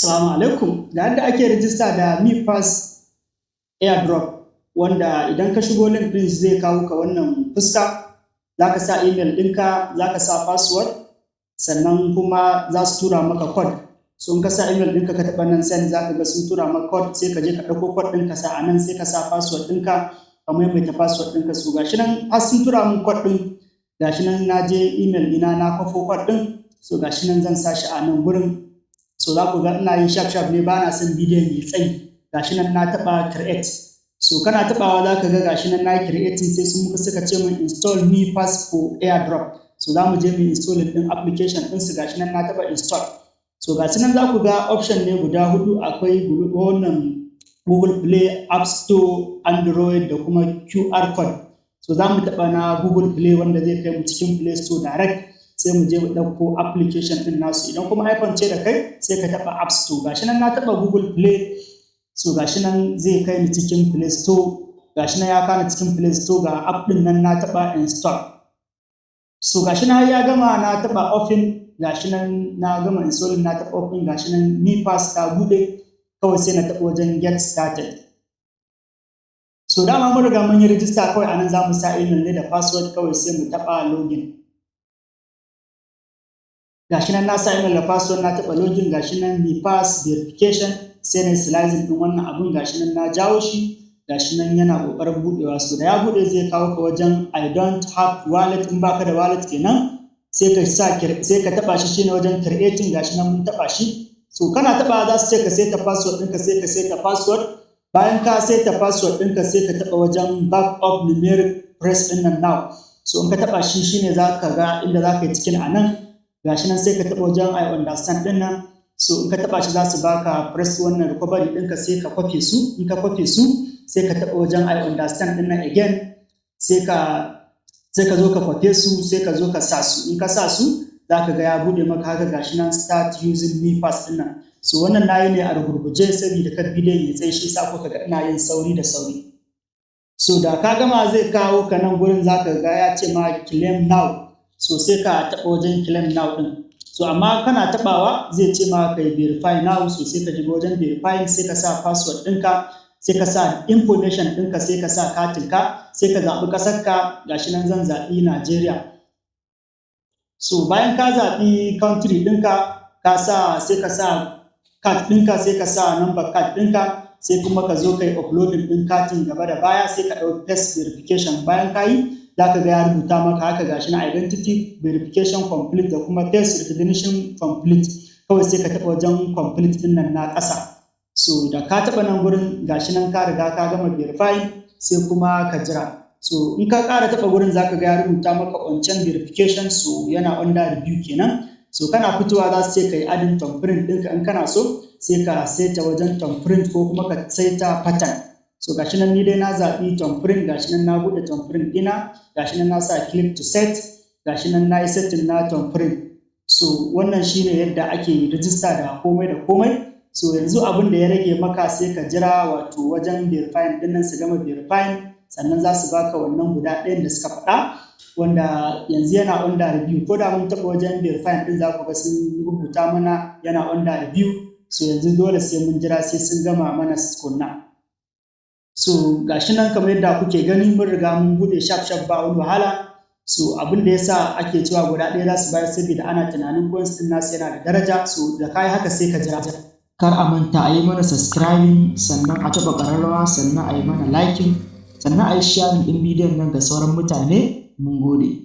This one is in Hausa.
Assalamu alaikum. Ga yadda ake rijista da MePass airdrop, wanda idan ka shigo link ɗin zai kawo ka wannan fuska. Za ka sa email ɗinka, za ka sa password, sannan kuma za su tura maka code. So in ka sa email ɗinka, ka taɓa nan send, za ka ga sun tura maka code. Sai ka je ka ɗauko code ɗin ka sa a nan, sai ka sa password ɗinka, ka maimaita password ɗinka. So gashi nan har sun tura min code ɗin. Gashi nan na je email ɗina, na kwafo code ɗin. So gashi nan zan sa shi a nan gurin. So za ku ga ina yin sharp sharp ne, ba na son bidiyon mai tsayi. Gashi nan na taɓa create. So kana taɓawa za ka ga gashi nan na yi creating. Sai sun muka suka ce min "Install MePass for airdrop". So za mu je mu installing ɗin application ɗin su. Gashi nan na taɓa install. So gashi nan za ku ga option ne guda hudu. Akwai wannan Google Play, App Store, Android da kuma QR code. So za mu taɓa na Google Play, wanda zai kai mu cikin Play Store direct, sai mu je mu ɗauko application ɗin nasu. Idan kuma iPhone ce da kai, sai ka taɓa App Store. Gashi nan na taɓa Google Play. So gashi nan zai kai ni cikin Play Store. Gashi nan ya kawo ni cikin Play Store. Ga app ɗin nan, na taɓa install. So gashi nan har ya gama, na taɓa open. Gashi nan na gama installing, na taɓa open. Gashi nan MePass ta buɗe. Kawai sai na taɓa wajen get started. So dama mun riga mun yi rijista, kawai anan za mu sa email ne da password, kawai sai mu taɓa login. Gashi nan na sa email da password, na taɓa login. Gashi nan MePass verification. Sai na slicing ɗin wannan abun. Gashi nan na jawo shi. Gashi nan yana ƙoƙarin buɗewa. So da ya buɗe, zai kawo ka wajen "I don't have wallet". In baka da wallet kenan, sai ka sa, sai ka taɓa shi, shine wajen creating. Gashi nan mun taɓa shi. So kana taɓa, za su ce ka saita password ɗinka. Sai ka saita password. Bayan ka saita password ɗinka, sai ka taɓa wajen backup numeric phrase ɗin nan now. So in ka taɓa shi, shine za ka ga inda za ka yi cikin a nan. Gashi nan, sai ka taɓa wajen "I understand" ɗin nan. So in ka taɓa shi, za su baka phrase, wannan recovery ɗinka, sai ka kwafe su. In ka kwafe su, sai ka taɓa wajen "I understand" ɗin nan again, sai ka zo ka kwafe su, sai ka zo ka sa su. In ka sa su, za ka ga ya buɗe maka haka. Gashi nan "Start using MePass" ɗin nan. So wannan nayi ne a rugurguje saboda kar bidiyon ya tsayi, shi sa kuka ga ina yin sauri da sauri. So da ka gama, zai kawo ka nan gurin, za ka ga ya ce ma "Claim now". So sai ka taɓa wajen claim now ɗin. So amma kana taɓawa, zai ce ma kai verify now. So sai ka shiga wajen verify, sai ka sa password ɗinka, sai ka sa information ɗinka, sai ka sa katinka, sai ka zaɓi ƙasarka. Gashi nan zan zaɓi Najeriya. So bayan ka zaɓi country ɗinka, ka sa, sai ka sa card ɗinka, sai ka sa number card ɗinka, sai kuma ka zo ka yi uploading ɗin katin gaba da baya, sai ka ɗau face verification. Bayan ka yi, za ka ga ya rubuta maka haka. Gashi na "Identity verification complete" da kuma "Face recognition complete". Kawai sai ka taɓa wajen complete ɗin nan na ƙasa. So da ka taɓa nan gurin, gashi nan ka riga ka gama verify, sai kuma ka jira. So in ka ƙara taɓa gurin, za ka ga ya rubuta maka on-chain verification. So yana under review kenan. So kana fitowa, za su ce ka yi adding thumbprint ɗinka. In kana so, sai ka saita wajen thumbprint ko kuma ka saita pattern. So gashi nan ni dai na zaɓi thumbprint. Gashi nan na buɗe thumbprint ɗina. Gashi nan na sa click to set. Gashi nan na yi setting na thumbprint. So wannan shine yadda ake rijista da komai da komai. So yanzu abin da ya rage maka, sai ka jira, wato wajen verifying ɗin nan, su gama verifying, sannan za su baka wannan guda ɗayan da suka faɗa, wanda yanzu yana under review. Ko da mun taɓa wajen verifying ɗin, za ku ga sun rubuta mana yana under review. So yanzu dole sai mun jira sai sun gama mana tukunna. So gashi nan kamar yadda kuke gani, mun riga mun buɗe sharp sharp, ba wani wahala. So abin da yasa ake cewa guda ɗaya za su bayar, saboda ana tunanin coins ɗin nasu yana da daraja. So da kai haka, sai ka jira. Kar a manta a yi mana subscribing, sannan a taɓa ƙararrawa, sannan a yi mana liking, sannan a yi sharing ɗin bidiyon nan ga sauran mutane. Mun gode.